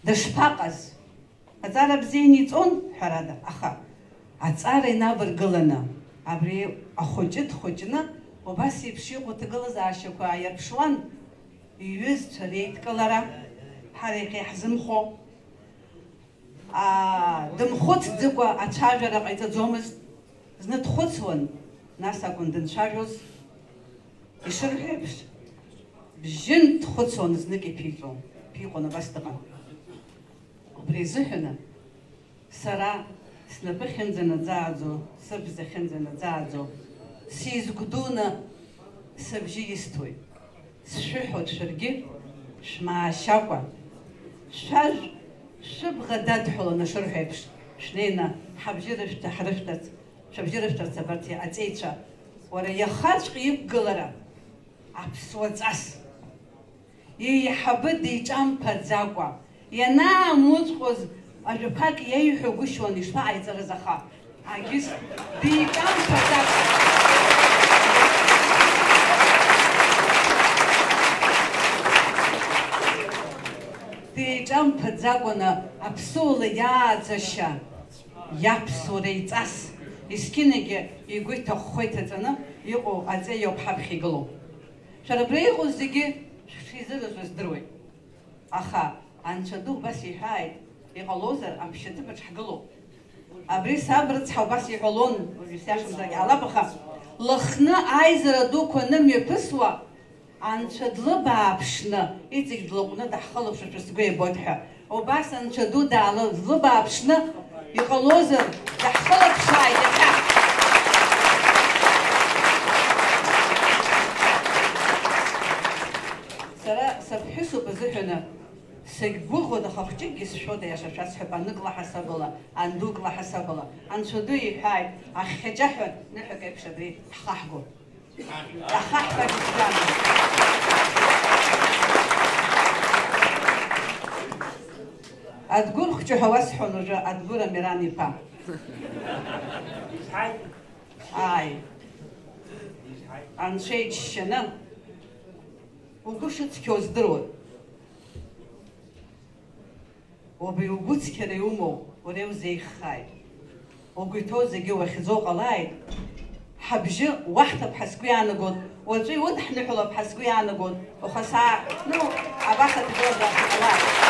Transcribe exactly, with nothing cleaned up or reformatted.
Дышԥаҟаз? Аҵара бзианы иҵон, ҳәарада, аха аҵара инаваргыланы, абри ахәыҷы дхәыҷны, убас еиԥш иҟоу ҭагылазаашьақәа ааирԥшуан, иҩызцәа реидкылара, ҳара иахьа иаҳзымхо. Аа, дымхәыцӡакәа ацәажәара ҟаиҵаӡомызт. Зны дхәыцуан, нас акәын дынцәажәоз. Ишырҳәо еиԥш, бжьынтә дхәыцуан, знык иԥиҟон, иԥиҟон, абас дыҟан. Убри азыҳәаны сара снапы ахьынӡанаӡааӡо, сыбз ахьынӡанаӡааӡо, сизгәдуны сыбжьы исҭоит. Сшәыҳәоит шәаргьы, шәмаашьакәа, шәажә, шәыбӷа дадҳәаланы шырҳәо еиԥш, шәнеины ҳабжьы рышәҭа-, ҳрышәҭарц, шәабжьы рышәҭарц абарҭ аҵеицәа. Уара иахаҵәҟьа иқәгылара аԥсуа ҵас, еиҳабы диҿамԥаӡакәа, ианаамуҵәҟьоз ажәақәак иеиҳәагәышьон, ишԥаҟаиҵарыз аха? Агьыс диҿамԥаӡакәа. Диҿамԥаӡакәаны аԥсуала иааӡашьа, иаԥсуара иҵас, есқьынагьы игәы иҭахәхәа иҭаҵаны иҟоу аҵеи ауп ҳаԥхьа игылоу. Шәара абра иҟоу зегьы шәшизыразу здыруеит. Аха Анцәа ду убас иҳәааит, иҟалозар, амшьаҭыԥаҿ ҳгылоуп. Абри саб рыцҳа убас иҳәалон, уажәы сиашамзаргьы ҟалап, аха Лыхны аизара дуқәа анымҩаԥысуа, Анцәа длыбааԥшны, иҵегь длаҟәны даҳхылаԥшуашәа сгәы иабоит ҳәа. Убас Анцәа ду даала-, длыбааԥшны, иҟалозар, даҳхылаԥшааит иахьа. Сара сыԥҳәысуп азыҳәаны сагьгәыӷуеит, аха хәҷыкгьы сшәоит, аиаша шәасҳәап, анык лаҳасабала, андук лаҳасабала. Анцәа ду иҳәааит, ахьхьаҷаҳәа ныҳәак еиԥш абри ҳхаҳго. Иахаҳҳәагьы сгәы иаанагоит. Адгәыр хәҷы ҳәа уасҳәон уажәы, Адгәыр Амиран иԥа. Ааи. Анцәа иџьшьаны угәы шыцқьоу здыруеит. Убри угәыцқьара иумоу, уара иузеиӷьхааит. Угәы иҭоу зегьы уахьӡо ҟалааит. Ҳабжьы уаҳҭап ҳәа сгәы иаанагоит, уаҵәы иудҳныҳәалап ҳәа сгәы иаанагоит. Ухасаа, ну, абас аҭагылазаашьа ҟалааит.